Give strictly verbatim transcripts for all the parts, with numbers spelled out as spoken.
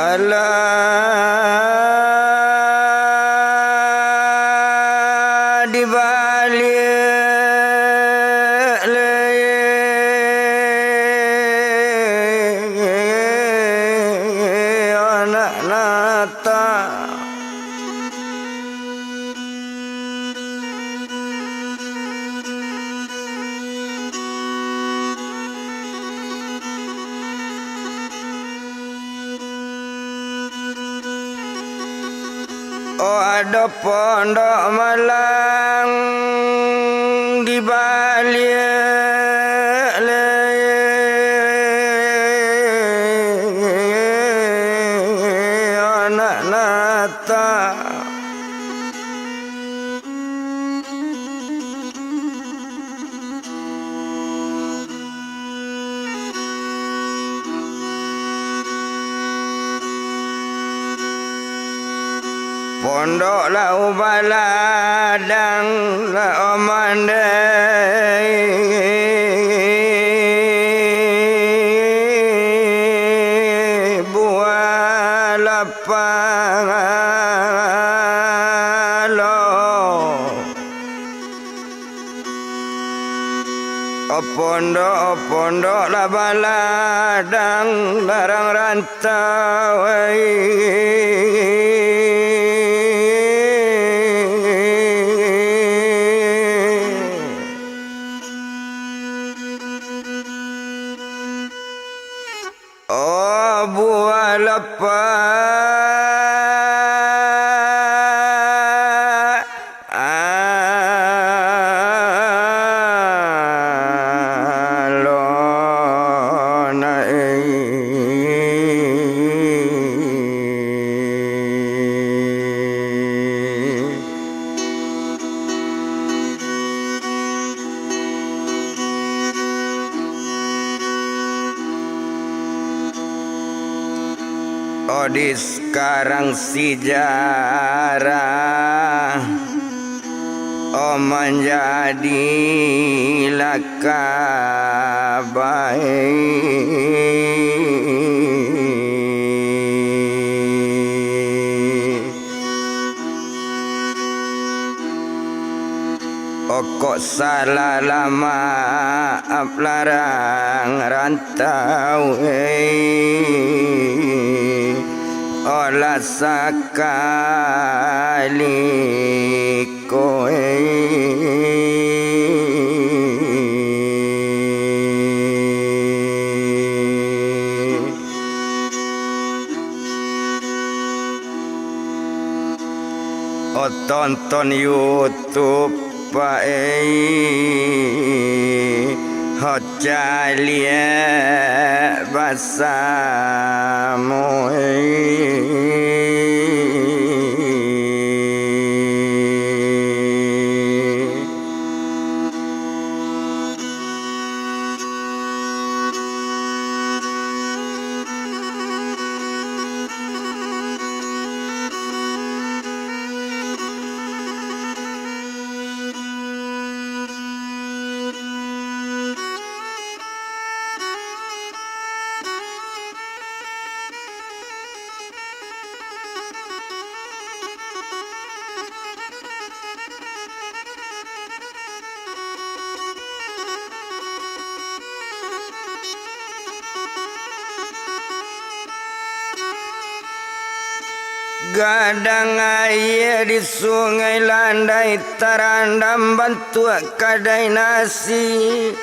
Alah, di baliak lai anak nata. Oh, ado pondok malang di baliak lai anak nata. Pondok lah baladang lah mandai, buah lapang alo. Pondok-pondok lah baladang larang rantau ai. Oh, buah lapang alon ai. Oh, di sekarang sejarah, oh, manjadi lakabai. Okok salah lah maaf larang rantau, eh, olah sakali ko, eh. Oh, tonton YouTube, Pak, eh, oh, caliak basamo, eh. Gadang aia di Sungai Landai tarandam bantuak kadai nasi,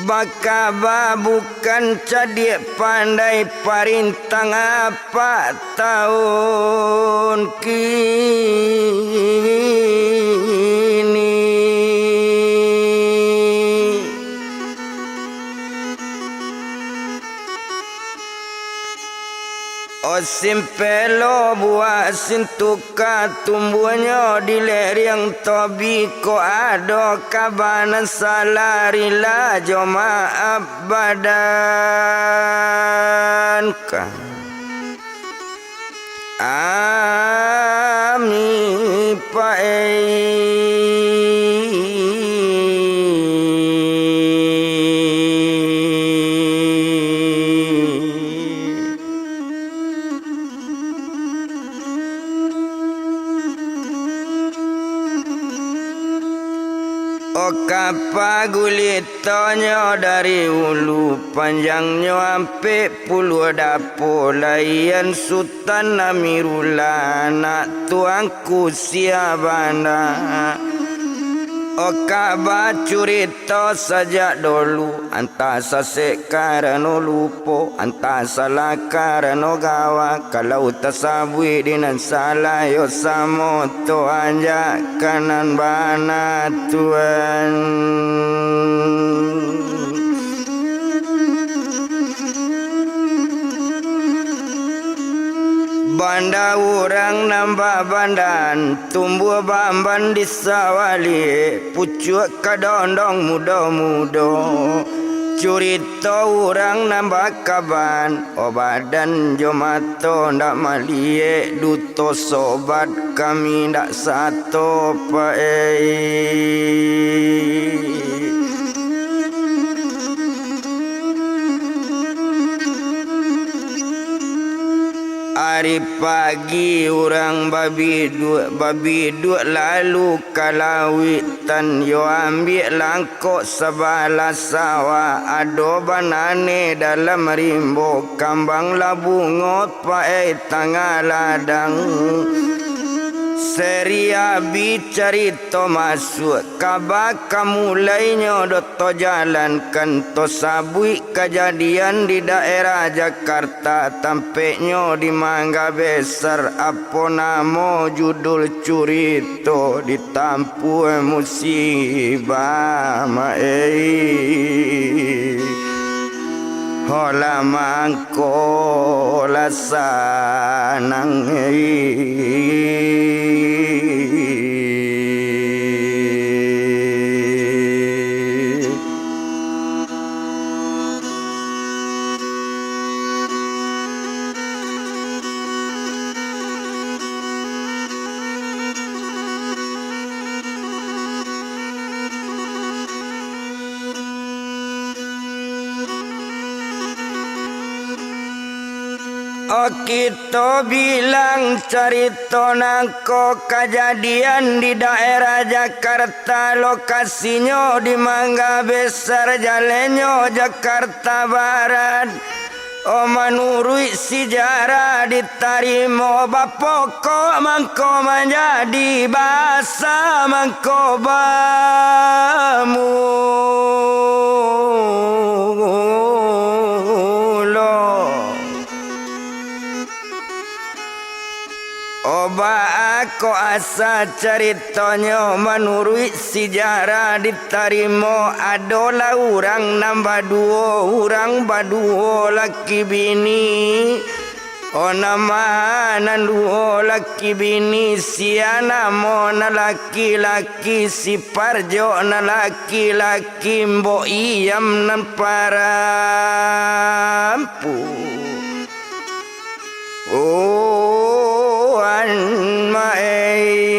bakaba bukan cadiak pandai parintang apak taun kini. Osin pelo buah sin tuka tumbuahnyo di lereng tobi ko ado kaba nan salah rila jo maaf badan ka. Ami paei. Oka pagulitonyo dari ulu, panjangnyo ampek puluah dapo, layian Sutan Amirullah, anak Tuanku Syahbandar. Oka bacurito sajak dolu, antah sasek karano lupo, antah salah karano gawa, kalau tasabuik di nan salah, yo samo tu aja ka nan bana, Tuan. Banda urang nan babandaan, tumbuah bamban di sawaliak, pucuak kadondong mudo-mudo. Curito urang nan bakaban, o badan jo mato ndak maliek, duto sobat kami ndak sato, Pak ei. Ari pagi urang babiduak, babiduak lalu ka lauik, tan yo ambiak langkok sabalah sawah, ado bananeh dalam rimbo, kambang lah bungo, Pak ei, tangah ladang. Seri abih carito masuak, kaba ka mulainyo doh tojalankan, tosabuik kajadian di daerah Jakarta, tampeknyo di Mangga Besar, apo namo judul curito, ditampuah musibah, Mak ei. Ho lah mangko lah sanang. Oh, kito bilang carito nangko kajadian di daerah Jakarta, lokasinyo di Mangga Besar, jalennyo Jakarta Barat. Oh, manuruik sijarah ditarimo, bapokok mangko manjadi, basa mangko bamulo. Oh, baa kok asa caritonyo, manuruik sijarah ditarimo, adolah urang nan baduo, urang baduo laki bini. Oh, nama nan duo laki bini, sia namo nan laki-laki, si Parjok nan laki-laki, Mbok Iyam nan parampu. Oh, an ma ei.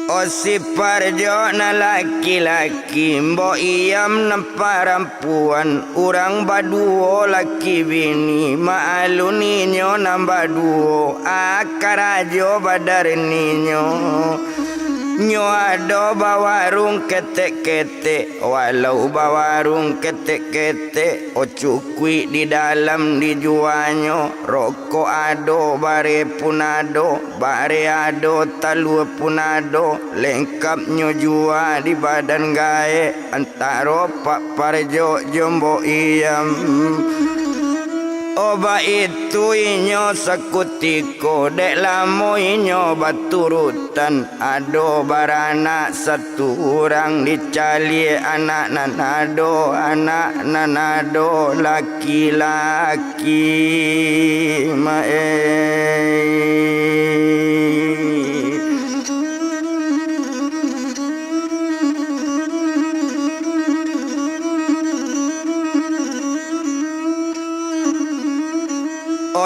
Oh, si Parjok nan laki-laki, Mbok Iyam nan parampuan, urang baduo laki bini, maklun inyo nan baduo, a karajo badar ninyo. Nyo ado bawarung ketek-ketek, walau bawarung ketek-ketek, o cukuik di dalam dijuanyo, rokok ado, bareh pun ado, bareh ado, talua pun ado, lengkapnyo jua di badan gaek, antaro Pak Parjok jo Mbok Iyam. Oh, baitu inyo sakutiko, dek lamo inyo baturutan, ado baranak satu urang, dicaliak anak nan ado, anak nan ado laki-laki, ma ei.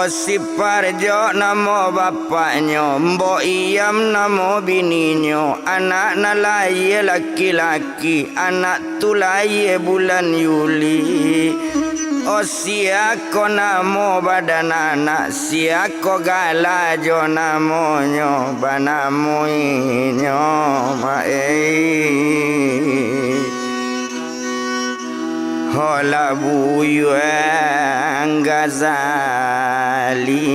Si Parjo namo bapaknyo, Mbok Iyam namo bininyo, anak nan lahia laki-laki, anak tu lahia bulan Yuli. Oh, sia ko namo badan anak, sia ko gala jo namonyo, banamo inyo, Mak, eh. Hola Buyuang Gazali.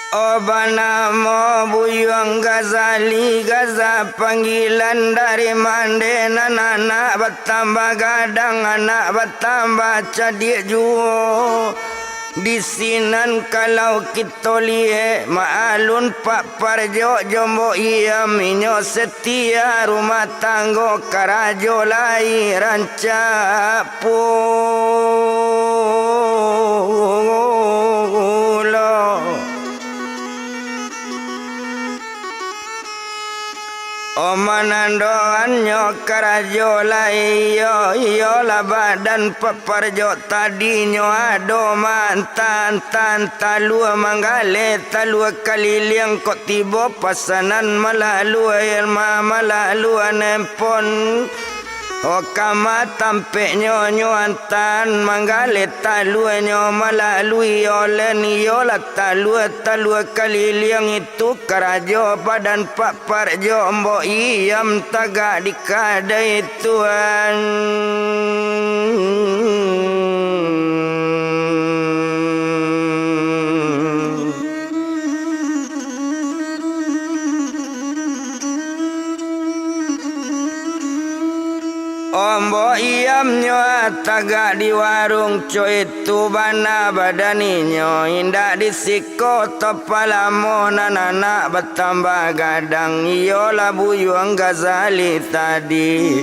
Oh, banamo Buyuang Gazali, Gaza panggilan dari mande nan anak batambah gadang, anak batambah cadiak juo. Di sinan kalau kito liek, Mak Alun, Pak Parjo jo Mbok Iyam, inyo setia rumah tanggo, karajo lai rancak pulo. Oh, manandoannyo karajo lai iyo, iyolah badan Pak Parjo tadinyo ado maantaan talua, manggaleh talua kaliliang, kok tibo pasanan malalua, ma-, malalua nempon. Oh, kama tampeknyo nyo antaan, manggaleh taluanyo malalui olen, iyolah talua-talua kaliliang itu karajo badan Pak Parjo, Mbok Iyam tagak di kadai tuan. Mbok Iyam nyo tagak di warung, co itu bana badan inyo, indak di siko topa lamo nan anak batambah gadang, iyolah Buyuang Gazali tadi.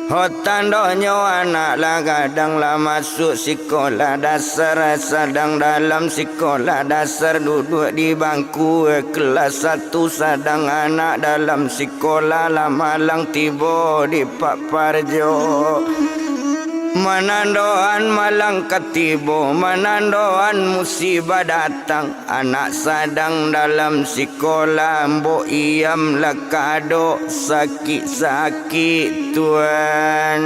Ho, tandonyo anak lah gadang, lah masuak sikolah dasar, sadang dalam sikolah dasar, duduak di bangku kelas satu, sadang anak dalam sikolah lah malang tibo di Pak Parjo. Manandoan malang ka tibo, manandoan musibah datang. Anak sadang dalam sikolah, Mbok Iyam lah kadok sakik-sakik, tuan.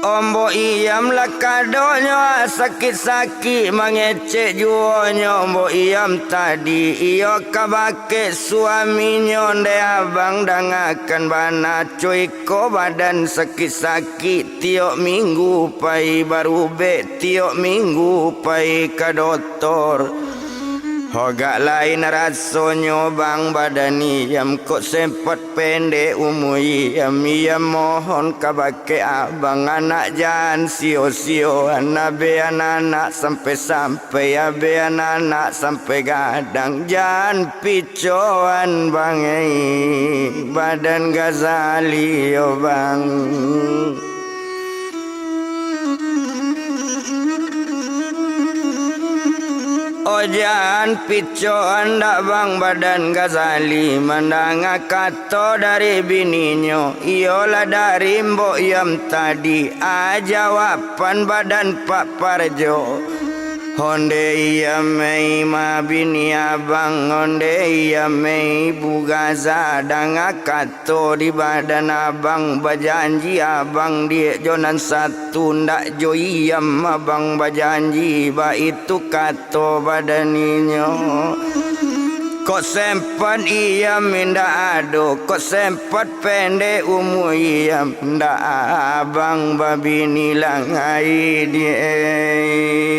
Mbok Iyam lah kadoknyo sakik-sakik, mangecek juonyo Mbok Iyam tadi. Iyo ka bakeh suaminyo, ndeh abang, dangakan bana, co iko badan sakik-sakik, tiok minggu pai barubek, tiok minggu pai ka dotor. Agak lain rasonyo, bang, badan Iyam, kok sempat pendek umua Iyam. Iyam mohon kabake abang, anak jan sio-sioan, abean anak sampai-sampai, abean anak sampai gadang, jan picoan, bang, ei, badan Gazali yo, bang. Jan picoan dak, bang, badan Gazali, mandanga kato dari bininyo, iyolah dari Mbok Iyam tadi. A, jawaban badan Pak Parjo. Onde Iyam ei, ma bini abang, onde Iyam ei, Bu Gaza, danga kato di badan abang, bajanji abang diak jo nan satu, ndak jo Iyam abang bajanji, baitu kato badan inyo. Kok sempat Iyam indak ado, kok sempat pendek umua Iyam, ndak abang babini lai diak.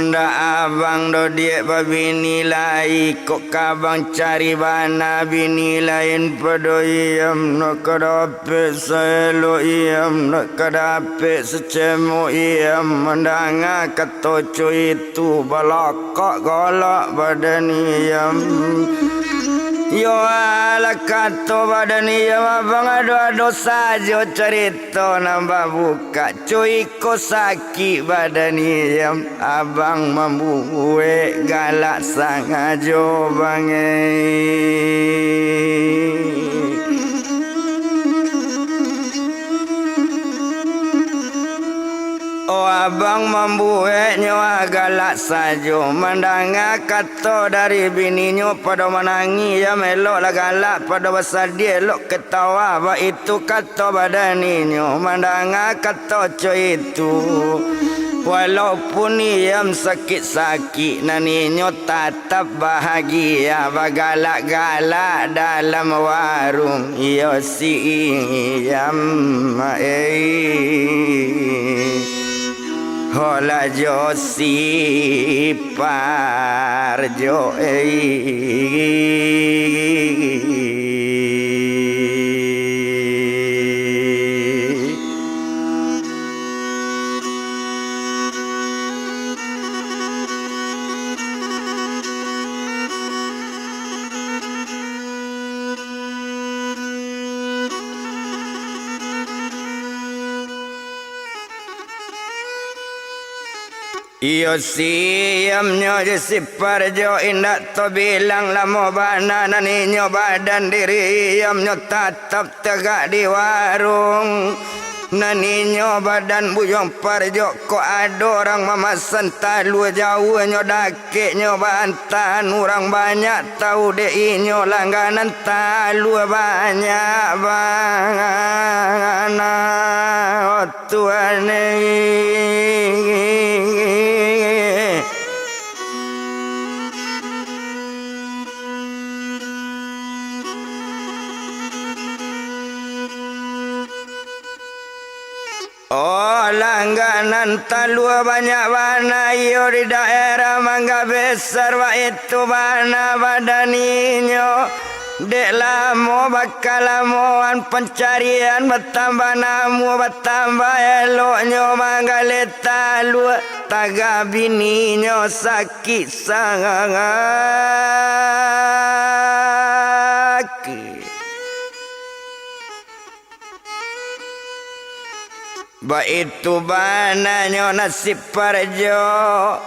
Ndak abang doh diak babini lai, kok ka abang cari bana bini lain pado iyam, nak ka dapek saelok iyam, nak ka dapek sacemok iyam, mandanga kato co itu, balakak galak badan iyam. Yo alah kato badan iyam, abang ado-ado sajo carito nan babukak, co iko sakik badan iyam, abang mambuek galak sangajo bangai. Oh, abang mambueknyo galak sajo, mandanga kato dari bininyo pado manangih, iyam elok lah galak pado basadiah, elok ketawa, baitu kato badan inyo, mandanga kato co itu. Walaupun iyam sakik-sakik, nan inyo tatap bahagia, bagalak-galak dalam warung, iyo si iyam, eh. Holah jo si Parjo, eh. Iyo, siamnyo jo si Parjo indak tabilang lamo bana nan inyo badan diri, iamnyo tatap tagak di warung. Nan inyo badan Buyuang Parjo, kok ado urang mamasan talua jauah nyo dakek, nyo baantaan urang banyak tau dek inyo langganan talua banyak bana. Tuhan eh. Oh, langganan talua banyak bana iyo di daerah Mangga Besar, baitu bana badan inyo. Dek lamo bakalamoan pancarian, batambah namuah, batambah eloknyo manggaleh talua, tagah bininyo sakik sangaki. Baitu bananyo nasib Parjo.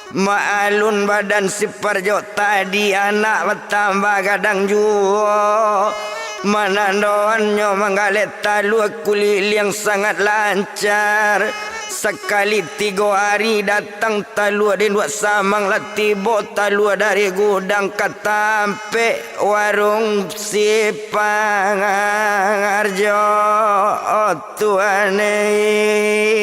Maalun badan si Parjo tadi, anak batambah gadang juo. Manandoannyo manggaleh talua kuliliang sangat lancar. Sakali tigo ari datang talua di induak samang, lah tibo talua dari gudang ka tampek warung si Pangarjo. Oh, Tuhan eh.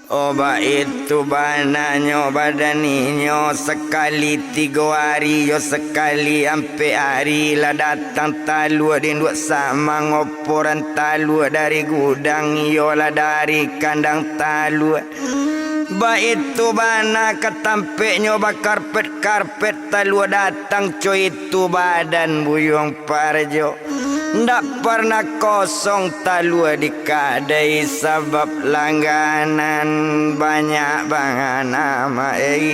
Oh, baitu bananyo badan inyo, sakali tigo ari yo sakali ampek ari lah datang talua di induak samang, oporan talua dari gudang, iyolah dari kandang talua. Baitu bana ka tampeknyo bakarpet-karpet talua datang, co itu badan Buyuang Parjo. Ndak parnah kosong talua di kadai, sabab langganan banyak bana, eh.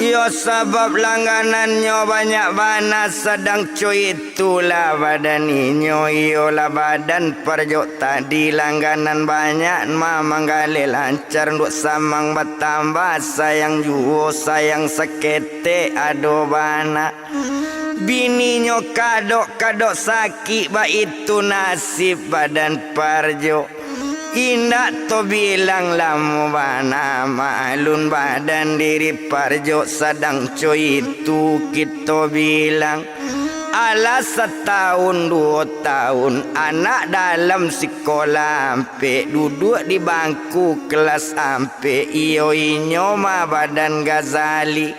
Iyo, sabab langganannyo banyak bana, sadang co itulah badan inyo, iyolah badan Parjo tadi, langganan banyak ma-, manggaleh lancar, induak samang batambah, sayang juo, sayang saketek ado bana. Bininyo kadok-kadok sakik, baitu nasib badan Parjo. Indak tobilang lamo bana, maklun badan diri parjok sadang co itu kito bilang. Alah satahun duo tahun, anak dalam sikolah ampek, duduak di bangku kelas ampek, iyo inyo mah badan Ghazali.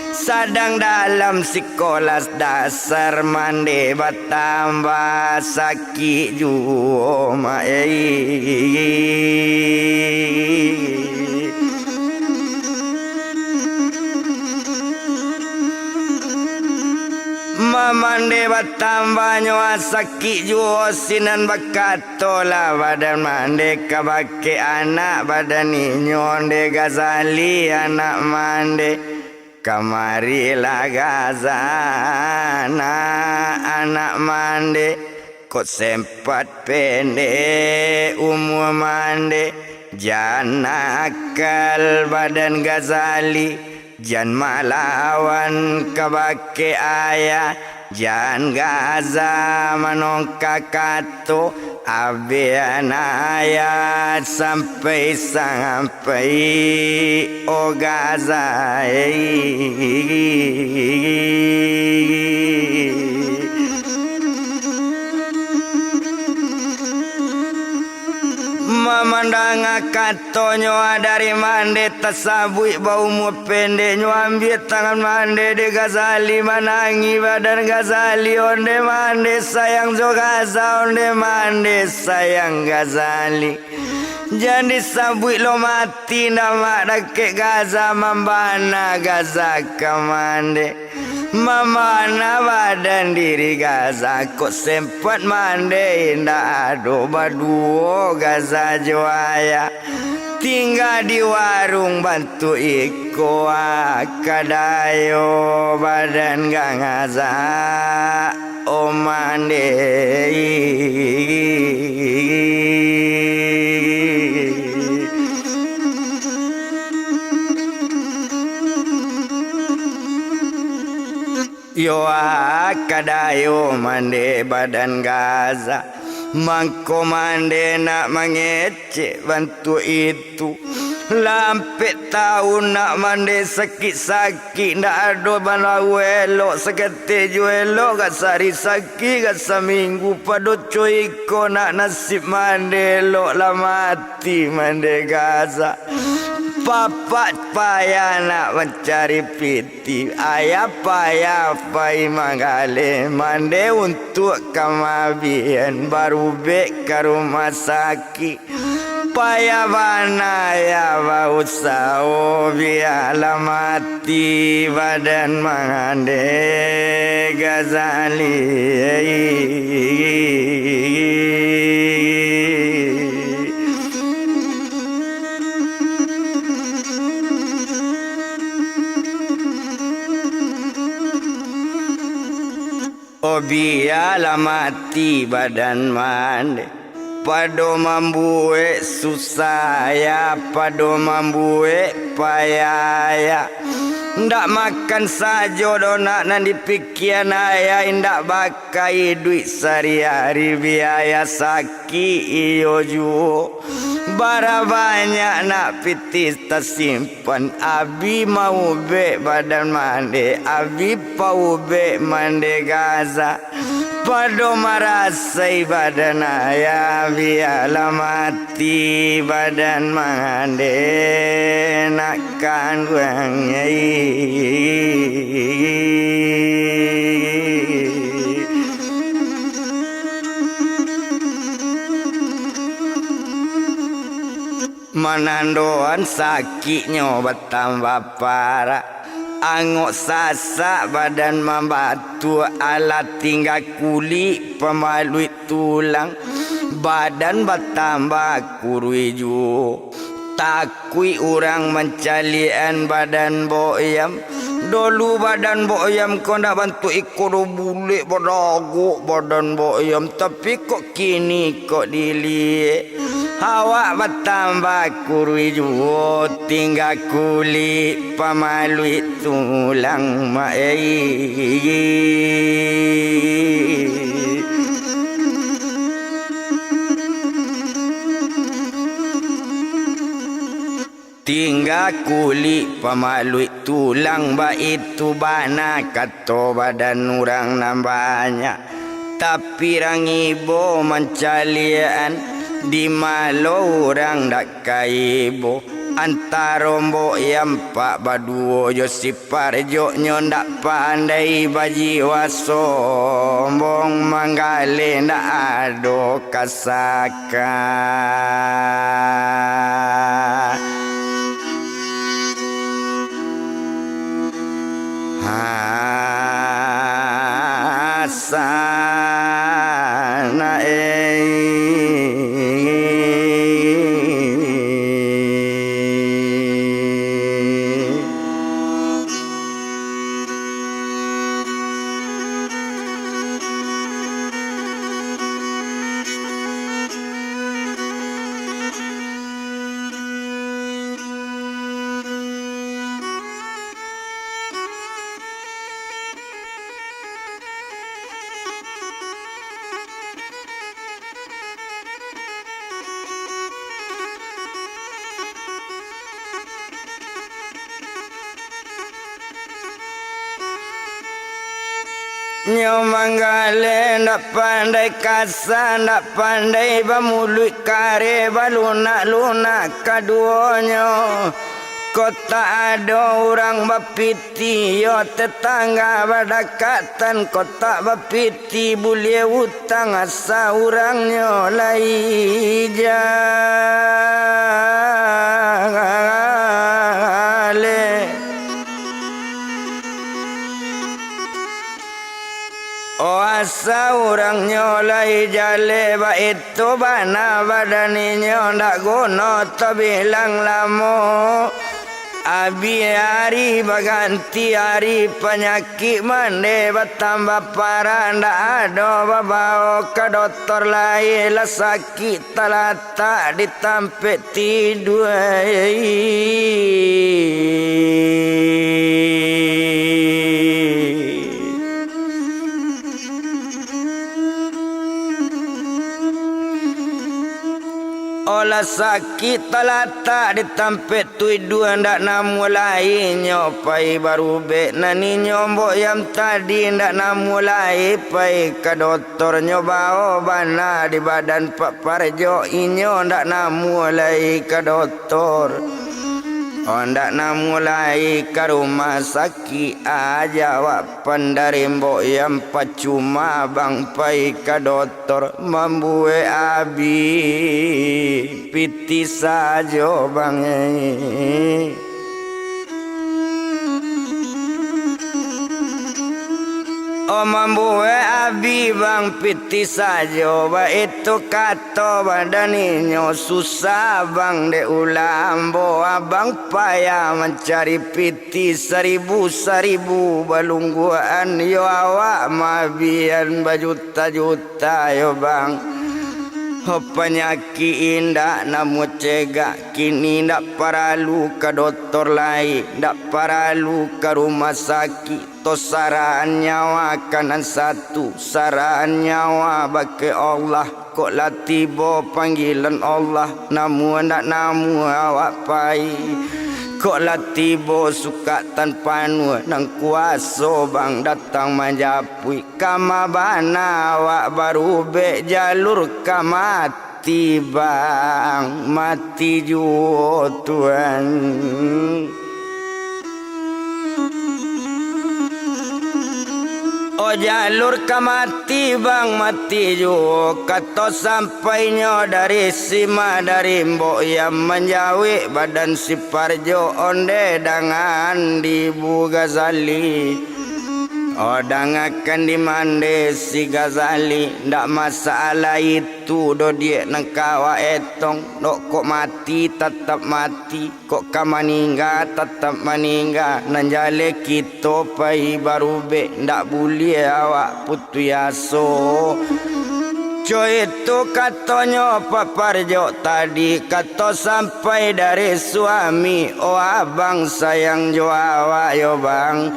Sadang dalam sikolah dasar, mande batambah sakik juo, mak, eh. Mamande batambahnyo sakik juo, sinan bakato lah badan mande kabake anak badan inyo, nde Ghazali anak mande. Kamarilah Gaza, nak anak mande, kok sempat pendek umua mande, jan nakal badan Ghazali, jan malawan kabake ayah, jan Gaza manongka kato, abian ayah sampai sam- pai, o Gaza, eh. Mamandanga katonyo dari mande tasabuik baumua pendeknyo, ambiak tangan mande dek Ghazali, manangih badan Ghazali, onde mande sayang jo Gaza, onde mande sayang Ghazali. Jan disabuik lo mati, ndak mak dakek Gaza, mambana Gaza ka mande. Mambana badan diri Gaza, kok sempat mande, indak ado baduo Gaza jo ayah. Tingga di warung bantuak iko, ah, kadayo badan Gaza. O mande. Yo, ah, kadayo mande badan Gaza. Mangko mande nak mangecek bantuak itu. Lah ampek taun nak mande sakik-sakik, ndak ado balaua elok, saketek juo elok, gak sari sakik, gak saminggu pado co iko nak nasib mande elok, lah mati mande Gaza. Bapak payah nak mancari piti, ayah payah pai manggaleh, mande untuak kamabian, barubek ka rumah sakik. Payah bana ayah bausaho, bialah mati badan mande Ghazali. Oh, bialah mati badan mande, pado mambuek susah ayah, pado mambuek payah ayah. Ndak makan sajo doh nak nan dipikian ayah, indak baka iduik sari-ari, biaya sakik iyo juo. Bara banyak nak pitih tasimpan, abi maubek badan mande, abi paubek mande Gaza. Pado marasai badan ayah, bialah mati badan mande, nak kanduang. Manandoan sakiknyo batambah parah, angok sasak, badan mambatua, alah tingga kulik pamaluik tulang, badan batambah kuruih juo. Takuik urang mancaliak-an badan Bok Yam. Dolu badan Bok Yam ko ndak bantuak iko doh, bulek badagok badan Bok Yam, tapi kok kini kok diliek, awak batambah kuruih juo, tingga kulik pamaluik tulang, mak, eh. Ka kulik pamaluik tulang, baitu bana kato badan urang nan banyak. Tapi rang ibo mancaliak-an, di malo urang dak ka ibo. Antaro Mbok Yam Pak baduo jo si Parjok nyo ndak pandai bajiwa sombong, manggaleh ndak ado kasaka. Hasan, eh. Nyo manggaleh ndak pandai kasa, ndak pandai bamuluik kareh, balunak-lunak kaduonyo. Kok tak ado urang bapiti, yo tetangga badakatan, kok tak bapiti buliah utang, asa urangnyo lai jaleh. Oh, asa urangnyo lai jaleh, baitu bana badan inyo, ndak guno tabilang lamo. Abih ari baganti ari, panyakik mande batambah parah, ndak ado babao ka dotor lai, lah sakik talatak di tampek tidua. Oh, lah sakik talatak di tampek tidua, ndak namuah lai inyo pai barubek. Nan inyo Mbok Yam tadi ndak namuah lai pai ka dotor, nyo bao bana di badan Pak Parjok, inyo ndak namuah lai ka dotor. Oh, ndak namuah lai ka rumah sakik, aja awak pandari Mbok Yam, pacuma bang pai ka dotor, mambuek abih pitih sajo bang. Oh, mambuek abih bang pitih sajo, baitu kato badan inyo, susah bang dek ulah ambo, abang payah mancari pitih. Ti saribu-saribu balungguakan, yo awak maabihan bajuta-juta yo bang. Ho panyakik indak namuah cegak, kini ndak paralu ka dotor lai, ndak paralu ka rumah sakik, to sarahan nyawa ka nan satu, sarahan nyawa bakeh Allah. Kok lah tibo panggilan Allah, namuah ndak namuah awak pai. Kok lah tibo sukatan panuah, nan kuaso bang datang manjapuik. Kama bana awak barubek, jalur ka mati bang, mati juo Tuan. Oh, jalur ka mati bang, mati juo, kato sampainyo dari si Madari, mbok Yam manjawek badan si Parjo, onde dangan di Bu Gazali. Oh, dangakan di mande si Gazali, ndak masalah itu doh diak nan ka awak etong, dok kok mati tatap mati. Kok ka maningga, tatap maningga, nan jaleh kito pai barubek, ndak buliah awak putuih aso. Co itu katonyo Pak Parjo tadi, kato sampai dari suami, oh abang sayang jo awak yo bang.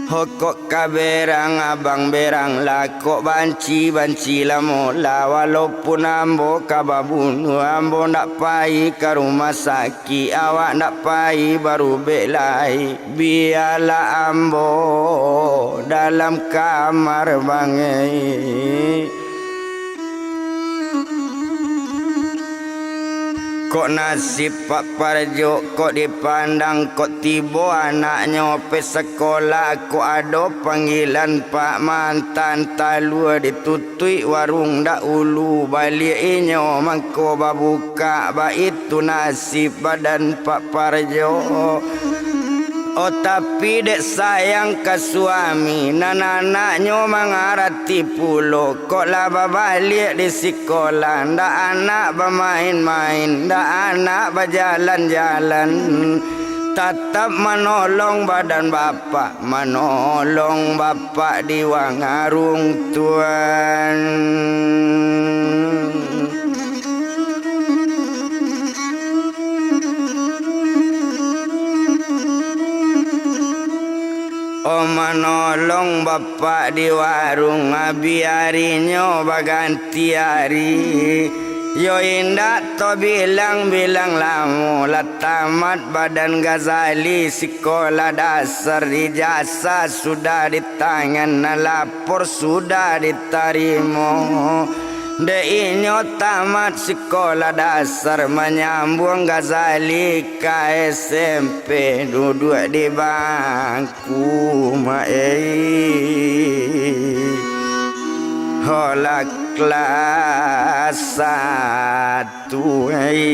Ho kok ka berang, abang berang lah, kok banci, banci lamo lah. Walaupun ambo ka babunuah, ambo ndak pai ka rumah sakik, awak ndak pai barubek lai. Bialah ambo dalam kamar bangai. Kok nasib Pak Parjo, kok dipandang, kok tibo anaknyo pai sakolah, kok ado panggilan Pak Mantan, talua ditutuik warung dahulu, baliak inyo mangko babukak, baitu nasib badan Pak Parjo. Oh, tapi dek sayang ka suami, nan anaknyo mangarati pulo, kok lah babaliak di sikolah, ndak anak bamain-main, ndak anak bajalan-jalan, tatap manolong badan bapak, manolong bapak di warung tuan. Oh, manolong bapak di warung, abih arinyo baganti ari. Yo indak tabilang-bilang lamo, lah tamat badan Ghazali, sikolah dasar, ijazah sudah di tangan, lapor sudah ditarimo. Dek inyo tamat sikolah dasar, manyambuang Ghazali ka S M P, duduak di bangku maai. Holah kelas satu ai.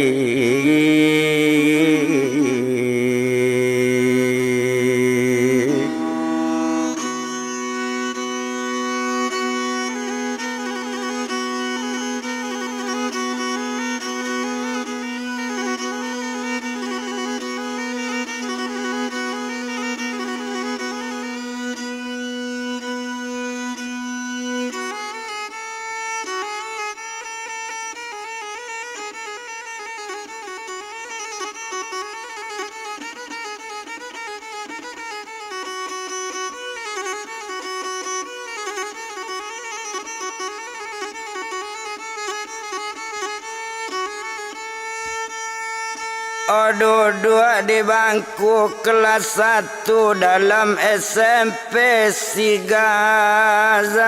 Oh, duduak di bangku kelas satu dalam S M P si Ghazali.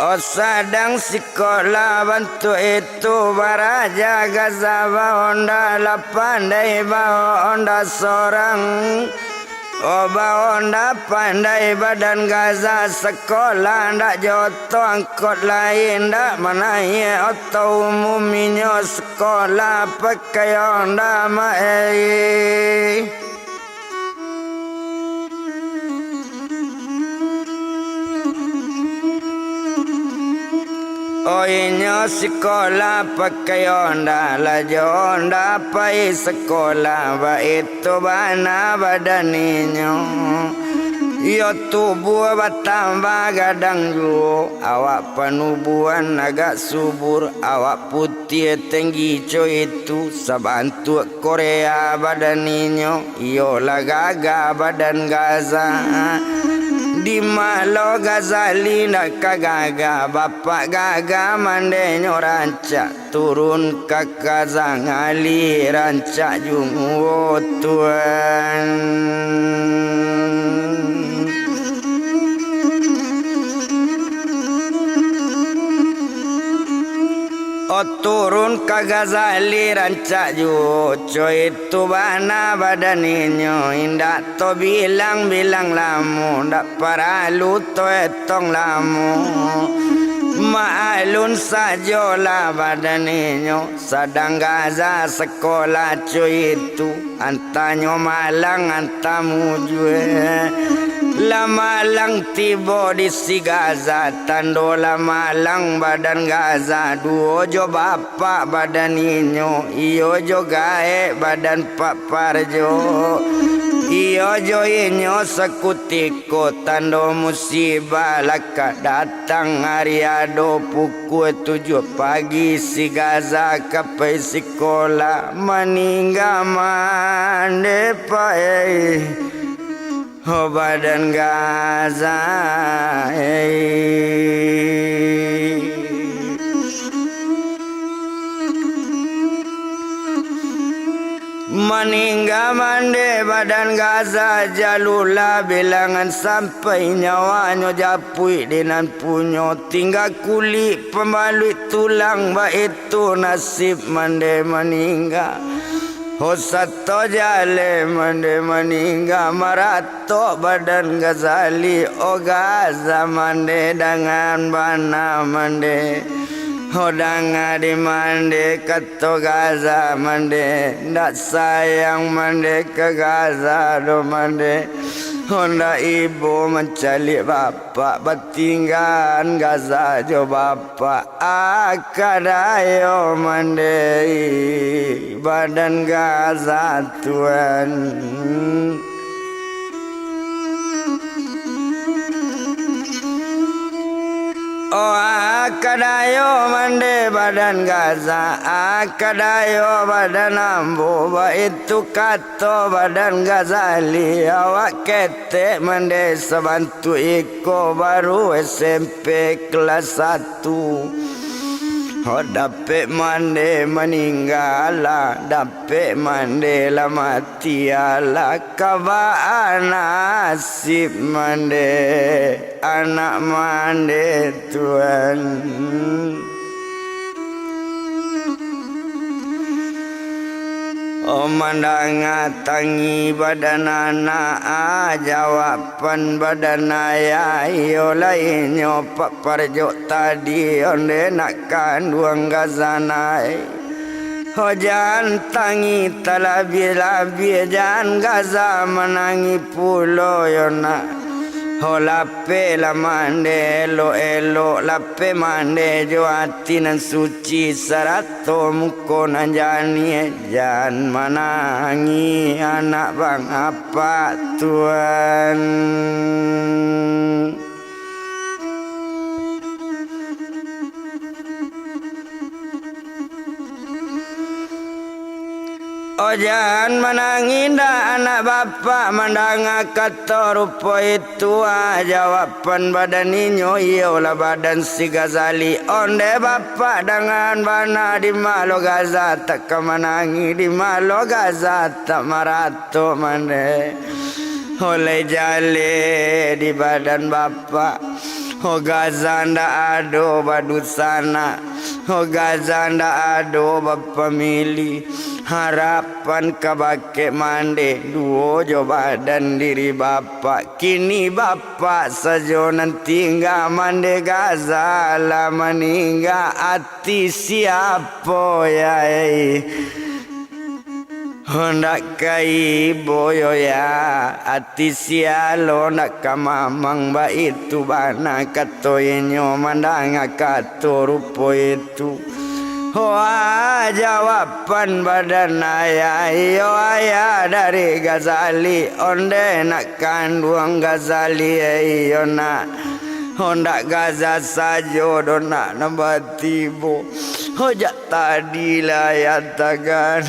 Oh, sadang sikolah bantuak itu, baraja Ghazali, baonda lah pandai, baonda sorang. Oh, baonda pandai badan Ghazali, sakolah ndak jo oto angkot lai, ndak manaiak oto umum, inyo sakolah pakai onda maai. Oh, inyo sikolah pakai onda, lah jo onda pai sakolah, baitu bana badan inyo. Iyo tubuah batambah gadang juo, awak panubuahan agak subur, awak putiah tenggi co itu, sabantuak Korea badan inyo, iyolah gagah badan Ghazali. Di ma lo Ghazali ndak ka gagah, bapak gagah mandenyo rancak, turun ka Ghazali rancak juo tuan. Oh, turun ka Ghazali rancak juo, co itu bana badan inyo, indak tabilang-bilang lamo, ndak paralu taetong lamo. Maklum sajolah badan inyo, sadang Ghazali sakolah co itu. Antanyo malang, anta mujua. Lah malang tibo di si Ghazali, tando lah malang badan Ghazali, duo jo bapak badan inyo, iyo jo gaek badan Pak Parjo. Iyo jo inyo sakutiko tando musibah lah ka datang. Ari ado pukua tujuah pagi si Gaza ka pai sikolah, maningga mande pai. Ho badan Gaza, ei. Maningga mande badan Gaza, jalulah bilangan sampai nyawanyo japuik di nan punyo, tingga kulik pambaluik tulang, baitu nasib mande maningga. Ho sato jaleh mande maningga, maratok badan Gazali, o Gaza mande dangan bana mande. Ho danga di mande kato Gaza mande, ndak sayang mande ka Gaza doh mande. Ho ndak ibo mancaliak bapak, batinggaan Gaza jo bapak. Akadayo mande badan Gaza tuan. Oh, akadayo mande badan Gaza, akadayo badan ambo, baitu kato badan Gazali, awak ketek mande sabantuak iko baru S M P kelas satu. Ho dapek mande maningga lah, dapek mande lah mati alah, ka baa nasib mande anak mande tuan. Oh, mandanga tangi badan anak, ah, jawaban badan ayah, iyo lai nyo Pak Parjok tadi, onde nak kanduang Gaza nai. Ho jan tangi talabiah-labiah, jan Gaza manangi pulo yo nak. Ho lapeh lah mande elok-elok, lapeh mande jo ati nan suci, sarato muko nan janiah, jan manangi anak bangapa tuan. Oh, jan manangi ndak anak bapak mandanga kato rupo itu, ah, jawaban badan inyo, iyolah badan si Gazali. Onde bapak dangan bana, di malo Gaza tak ka manangi, di malo Gaza tak maratok mande. Oleh jaleh di badan bapak. Ho Gaza ndak ado badusanak, ho Gaza ndak ado bapamili. Harapan ka bakeh mande duo jo badan diri bapak. Kini bapak sajo nan tingga mande, Gaza lah maningga, ati siapo yai? Ho ndak ka ibo yo ya, ati sia lo ndak ka mamang, baitu bana kato inyo mandanga kato rupo itu. Ho ah, jawaban badan ayah, iyo ayah dari Gazali, onde nak kanduang Gazali, iyo nak. Ho ndak Gaza sajo doh nak nan batibo. Ho jak tadi lah ayah tagan,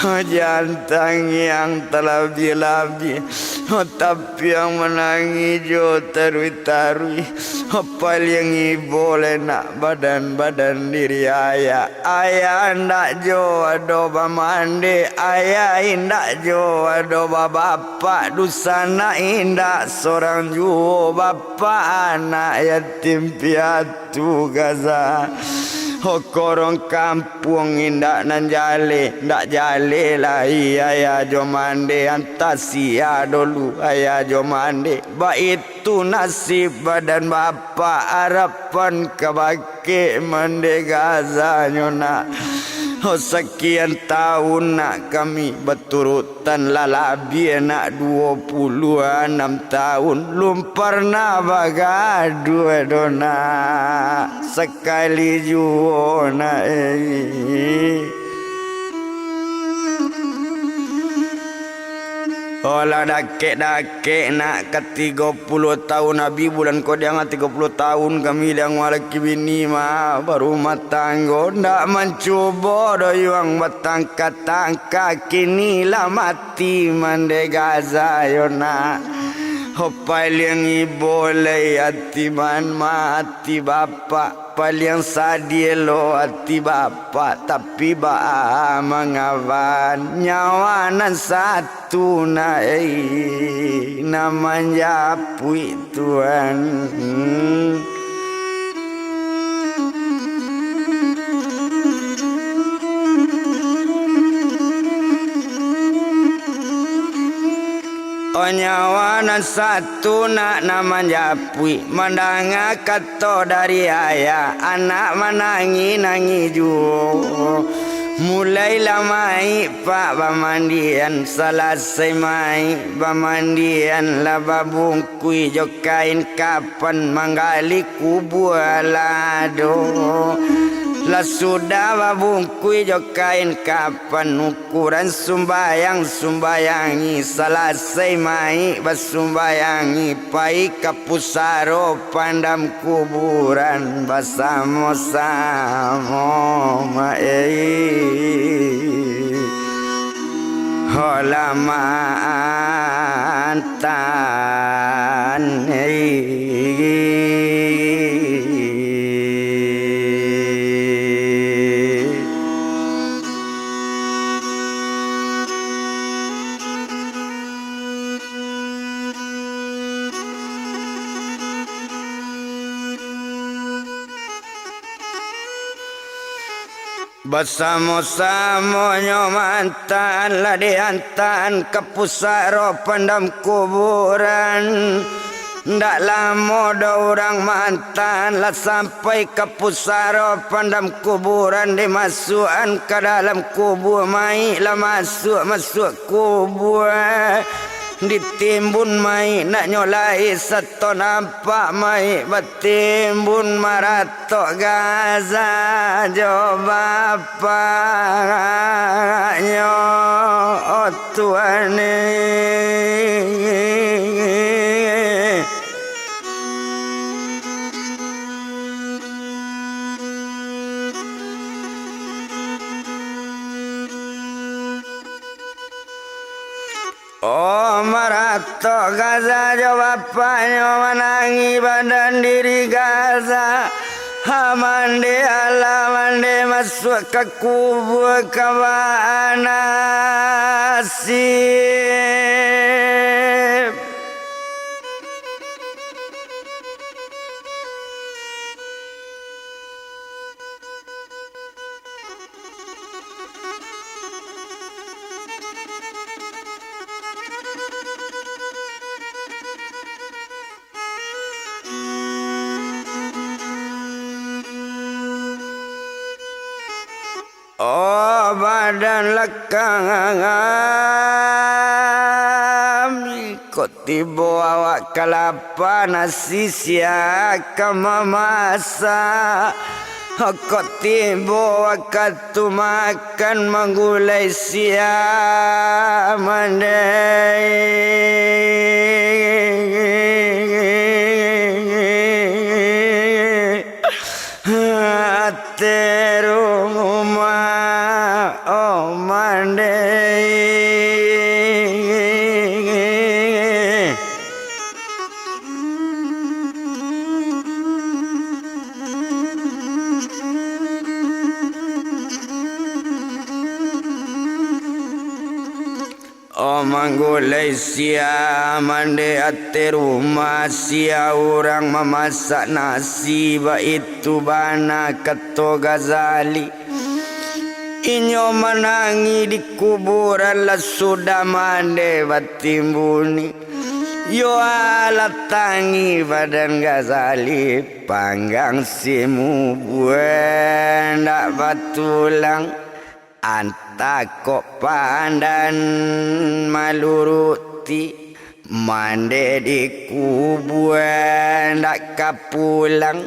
ho jan tangiang talabiah-labiah, ho tapiang manangih jo taruih-taruih, ho paliang ibo lai nak badan-badan diri ayah. Ayah indak jo ado bamande, ayah indak jo ado babapak, dusanak indak sorang juo, bapak anak yatim piatu. Tu Gaza. Ho korong kampuang indak nan jaleh, ndak jaleh lai ayah jo mande, antah sia dulu ayah jo mande. Baitu nasib badan bapak, arapan ka bakeh mande Gaza nyo nak. Ho sakian taun nak kami baturut Tan lah labiah nak duo puluah anam taun, lun parnah bagaduah doh nak sakali juo nak, eh. Olah dakek-dakek nak ka tigo puluah taun, abih bulan ko diang tigo puluah taun kami diang laki bini mah barumah tanggo, ndak mancubo doh yuang batangka-tangka, kini lah mati mande gaza yo nak. Ho paliang ibo lai ati man mati bapak. Paliang sadiah lo ati bapak, tapi baa mangawan nyawa nan satu na, ei, nan manjapuik Tuhan. O nyawa nan satu nak nan manjapuik, mandanga kato dari ayah, anak manangih-nangih juo. Mulailah maik pak bamandian, salasai maik bamandian, lah babungkuih jo kain kapan, manggali kubua lah ado. Lah sudah babungkuih jo kain kapan, ukuran sumbayang sumbayangi, salasai maik basumbayangi, pai ka pusaro pandam kuburan basamo-samo maik. Ho lah mantan, ei. Basamo-samonyo mantan lah diantan ka pusaro pandam kuburan. Ndak lamo doh urang mantan lah sampai ka pusaro pandam kuburan, dimasuakan ka dalam kubua, maik lah masuak-masuak kubua. Ditimbun maik naknyo lai sato nampak maik batimbun maratok gaza jo bapaknyo, o Tuhan e. O maratok gaza jo bapaknyo manangih badan diri gaza. Ha mande alah mande masuak ka kubua ka baa nasib. O badan lakang ami, kok tibo awak kalapa nasi sia ka mamasak. Kok tibo wakatu makan manggulai sia mande. Ate rumah o mande. O manggulai sia mande ate rumah, sia urang mamasak nasi, baitu bana kato Ghazali. Inyo manangih di kuburan lah sudah mande batimbuni. Yo alah tangih badan Ghazali, panggang simubua ndak batulang. Anta kok pandan maluruti, mande di kubua ndak ka pulang.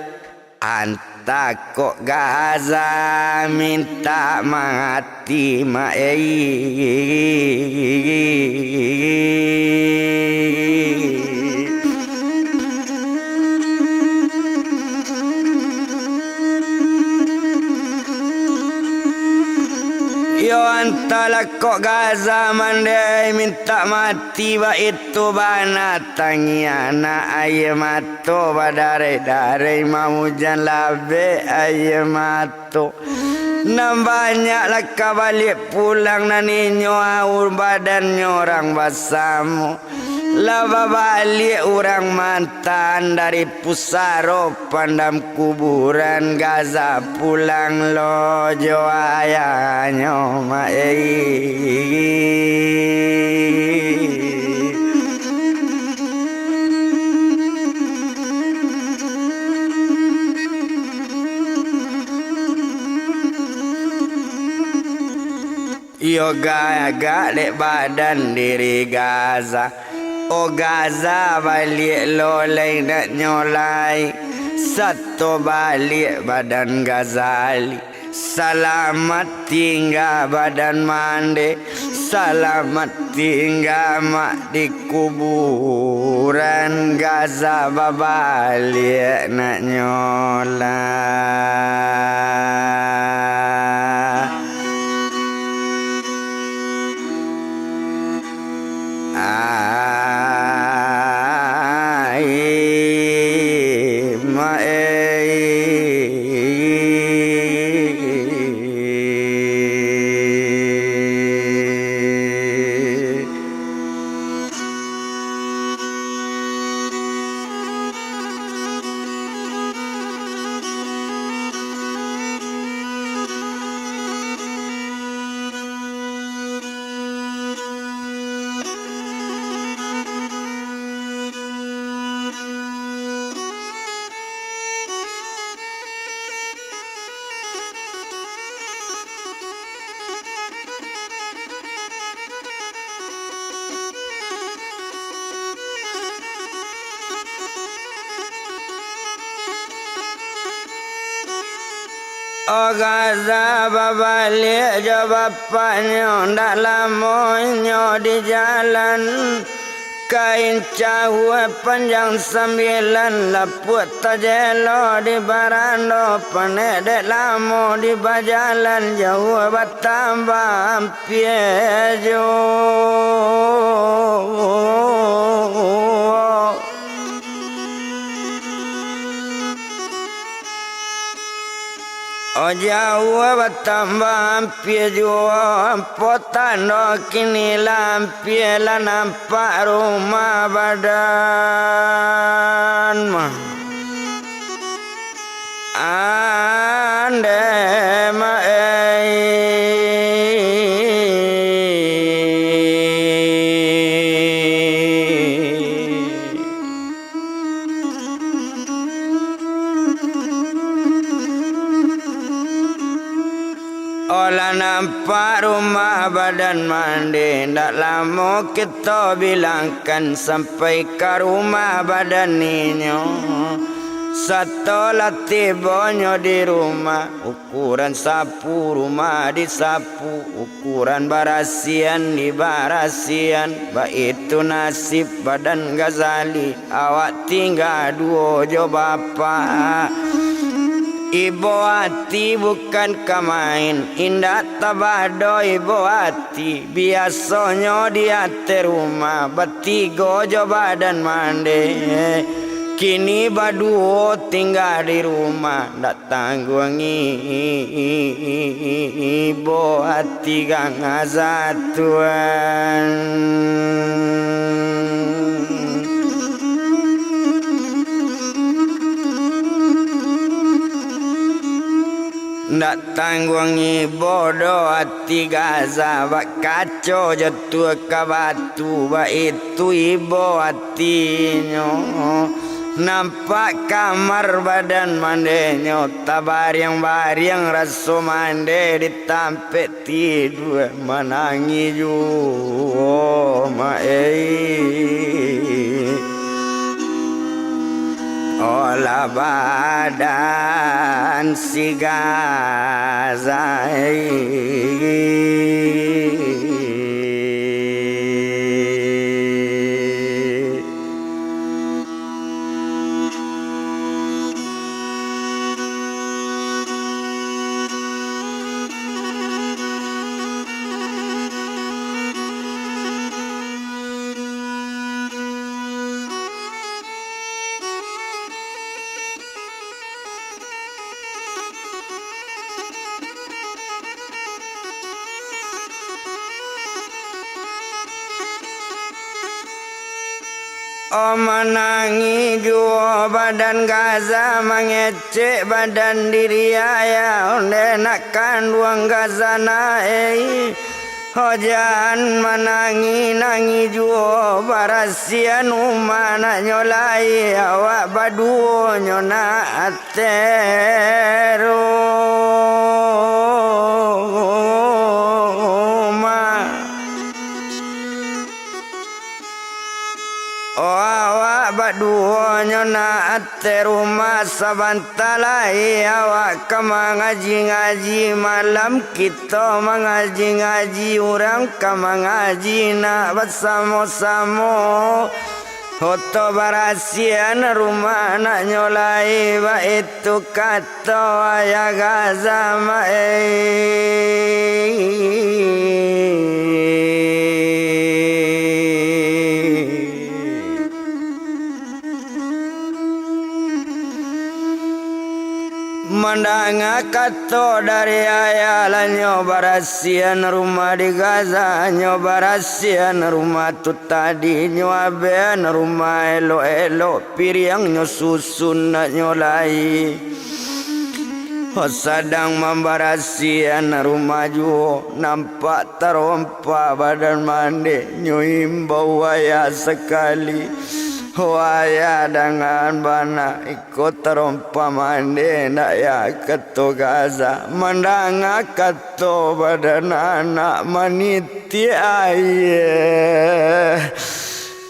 Anta kok gaza mintak mati ma-, ei. mintak mati, baitu bana tangiang nak aia mato, badarai-darai maujan labek aia mato. Nan banyak lah ka baliak pulang, nan inyo aur badannyo urang basamo. Lah babaliak urang mantan dari pusaro pandam kuburan, Gaza pulang lo jo ayahnyo, mak ei. Iyo gagak dek badan diri Gaza. O Gaza, baliak lo lai nak nyo lai. Sato baliak badan Gazali. Salamat tingga badan mande. Salamat tingga mak di kuburan, Gaza babaliak nak nyo lah. Ai, ma ei. O Gaza babaliak jo bapaknyo, ndak lamo inyo di jalan. Kain cawua panjang sambilan, lapuak tajelo di barando, panek dek lamo di bajalan, jauah batambah ampia juo. O jauah batambah ampia juo, apo tando kini lah ampia lah nampak rumah badan mah. Ande ma ei. Olah nampak rumah badan mande, ndak lamo kito bilangkan sampai ka rumah badan inyo. Sato lah tibonyo di rumah, ukuran sapu rumah disapu, ukuran barasian dibarasian, baitu nasib badan Gazali. Awak tingga duo jo bapak. Ibo ati bukan ka main, indak tabah doh ibo ati. Biasonyo di ateh rumah, batigo jo badan mande. Kini baduo tingga di rumah, ndak tangguang ibo ati Gaza tuan. Ndak tangguang ibo doh ati Gaza, bak kaco jatuah ka batu, baitu ibo atinyo. Nampak kamar badan mandenyo, tabariang-bariang raso mande di tampek tidua, manangih juo ma ei. Olah badan si Gaza ei. Oh, manangih juo badan Gaza, mangecek badan diri ayah, ondeh nak kanduang Gaza nak, ei. Oh, jan manangih-nangih juo, barasian rumah nak nyo lai, awak baduonyo nak ateh rumah. Oh, awak baduonyo nak ateh rumah, sabanta lai awak ka mangaji-ngaji, malam kito mangaji-ngaji, urang ka mangaji nak basamo-samo. Oto barasian rumah nak nyo lai, baitu kato ayah Gaza mai. Mandanga kato dari ayah, lah nyo barasian rumah di Gaza, nyo barasian rumah tu tadi, nyo abehan rumah elok-elok, piriang nyo susun nak nyo lai. Sadang mambarasian rumah juo, nampak tarompa badan mandeh, nyo imbau ayah sakali. Oh ayah, dangaan bana, iko tarompa mandeh ndak yah, kato Gaza. Mandanga kato badan anak, manitiak aia.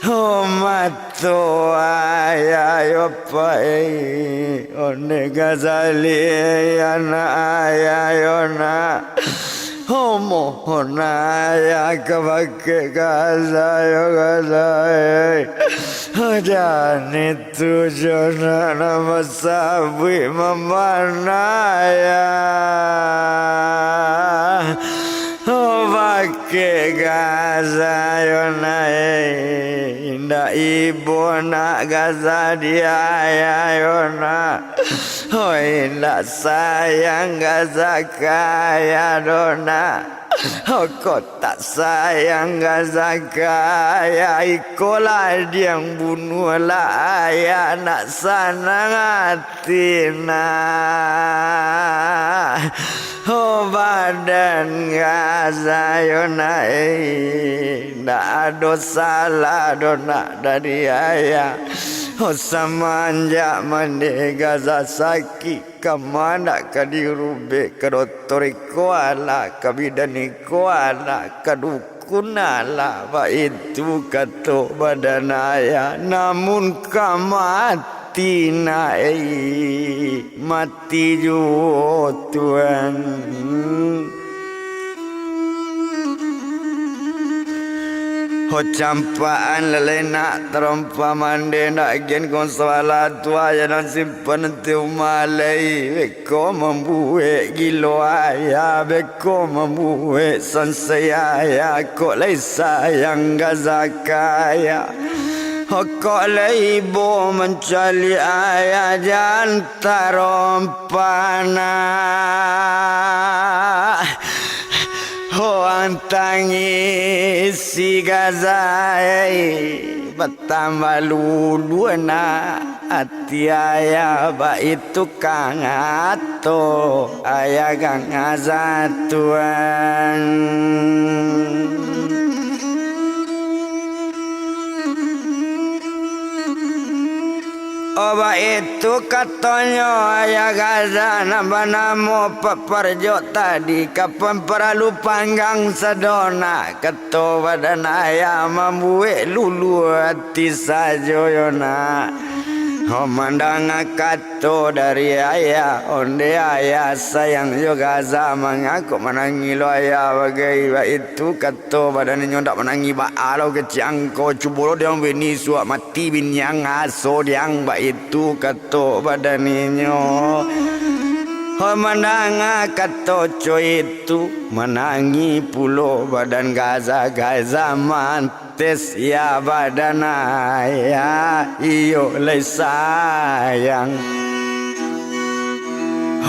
Oh mato ayah yo pai, ondeh Gazali, anak ayah yo nak. Oh, mohon ayah ka bakeh Gaza yo, Gaza, ei. Jan itu jo nak, nan basabuik mambana ayah. Oh, bakeh Gaza yo nak, ei. Indak ibo nak Gaza di ayah yo nak. Oh, indak sayang Gaza ka ayah doh nak. Oh, kok tak sayang Gaza ka ayah, iko lah diang bunuah lah ayah, nak sanang ati nah. Oh, badan Gaza yo nak, ei, ndak ado salah doh nak dari ayah. Oh, samanjak mandeh Gaza sakik, kama ndak ka dirubek, ka dotor iko alah, ka bidan iko alah, ka dukun alah, baitu kato badan ayah, namun ka mati nak, ei, mati juo Tuan. Ho campakan lalai nak tarompa mandeh, nak gen kong sabalah tu ayah nan simpan ti umah lai. Beko mambuek gilo ayah, beko mambuek sansai ayah, kok lai sayang Gaza ka ayah. Ho kok lai ibo mancaliak ayah, jan tarompa nak. Ho ang tangisi Gaza, ei, batambah luluah nak ati ayah, baitu kato ayah Gaza Tuan. Oh, baitu katonyo ayah Gaza nan banamo Pak Parjok tadi, ka paralu panggang sadonak, kato badan ayah mambuek luluah ati sajo yo nak. Oh, mandanga kato dari ayah, ondeh ayah sayang jo Gaza, manga kok manangih lo ayah bagai baitu kato. Kato badan inyo, ndak manangih baa lo kecek angko, cubo lo diang bini suak mati biniang aso diang, baitu kato badan inyo. Ho mandanga kato co itu, manangih pulo badan Gaza, Gaza mantes ya badan ayah, iyo lai sayang.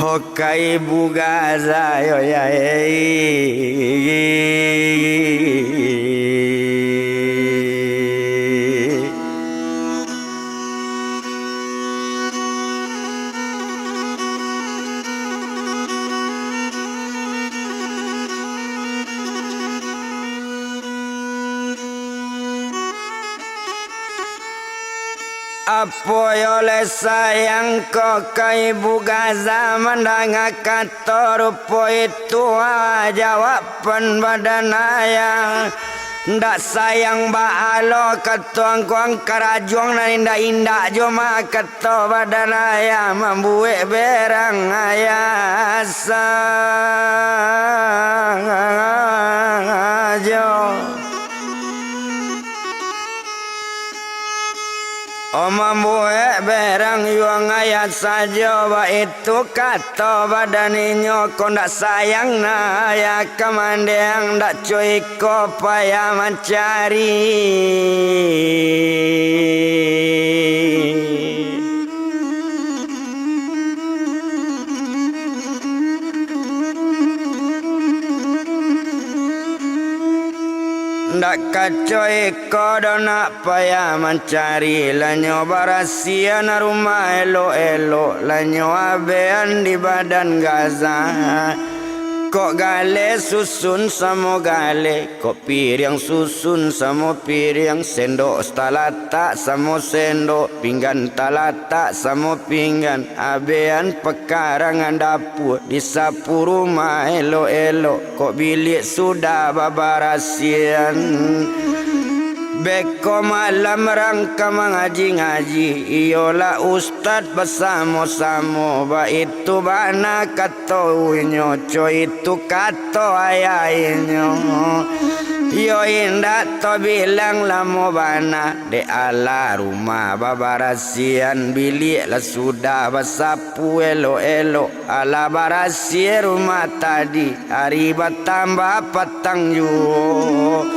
Ho ka ibu Gaza yo ya, ei. Apo yo lai sayang ko ka ibu Gaza mandanga kato rupo itu, ah, jawaban badan ayah. Ndak sayang baa lo kato angkuang karajuang nan indak-indak jo mah kato badan ayah mambuek berang ayah sajo. Oh, mambuek berang yuang ayah sajo, baitu kato badan inyo, ko ndak sayang nah ayah ka mandiang, ndak co iko payah mancari. Ndak kaco iko doh nak payah mancari, lah nyo barasiahan rumah elok-elok, lah nyo abehan di badan Gaza. Kok galeh susun samo galeh, kok piriang susun samo piriang, sendok talatak samo sendok, pinggan talatak samo pinggan, abehan pakarangan dapua, disapu rumah elok-elok, kok biliak sudah babarasiahan. Beko malam rang ka mangaji-ngaji, iyolah ustad basamo-samo, baitu bana kato inyo, co itu kato ayah inyo. Iyo indak tabilang lamo bana, dek alah rumah babarasiahan, biliak lah sudah basapu elok-elok. Alah barasiah rumah tadi, ari batambah patang juo.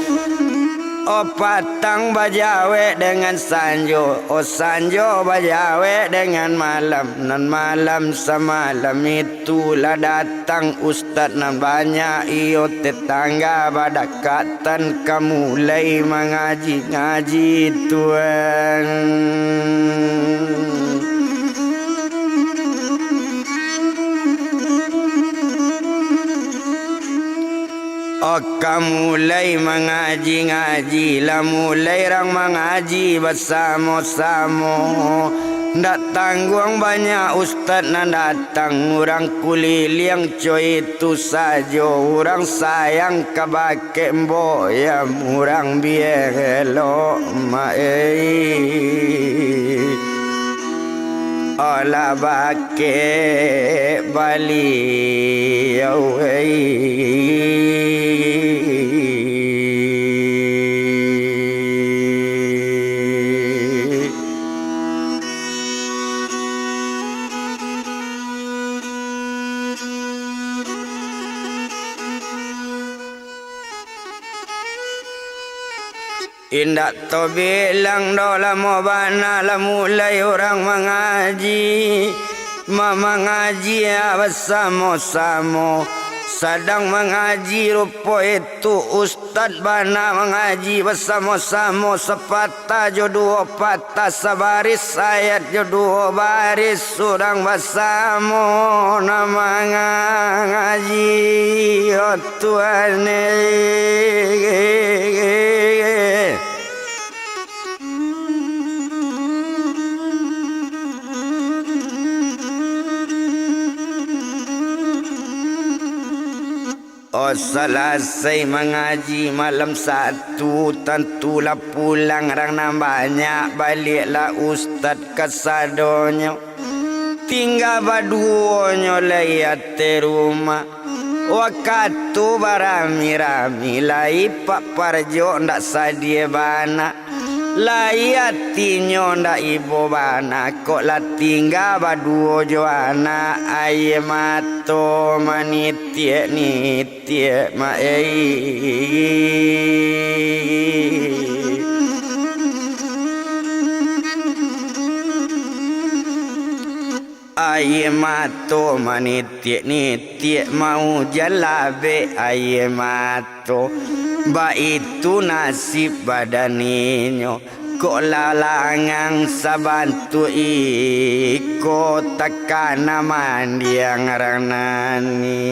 Oh, patang bajawek dengan sanjo, oh, sanjo bajawek dengan malam. Nan malam samalam itu lah datang ustad nan banyak iyo tetangga badakatan ka mulai mangaji-ngaji tuan. Oh, ka mulai mangaji-ngaji, lah mulai rang mangaji basamo-samo. Ndak tangguang banyak ustad nan datang, urang kuliliang co itu sajo, urang sayang ka bakeh mbok yam, urang biek elok mak ei. Alah bakeh baliau ei. Indak tabilang doh lamo bana lah mulai urang mangaji, ma-, mangaji basamo-samo. Sadang mangaji rupo itu, ustad bana mangaji basamo-samo, sapatah jo duo patah, sabaris ayat jo duo baris, urang basamo nan mangaji, oh Tuhan eh. Oh, salasai mangaji malam Sabtu, tantulah pulang rang nan banyak, baliaklah ustad kasadonyo. Tingga baduonyo lai ateh rumah. Wakatu barami-rami, lai pak parjo ndak sadie bana. Lai atinyo ndak ibo bana, kok lah tingga baduo jo anak, aia mato manitiak-nitiak mak ei. Aia mato manitiak-nitiak, maujan labek aia mato. Baitu nasib badan inyo, kok lalangang sabantuak iko, takana mandiang rang nani.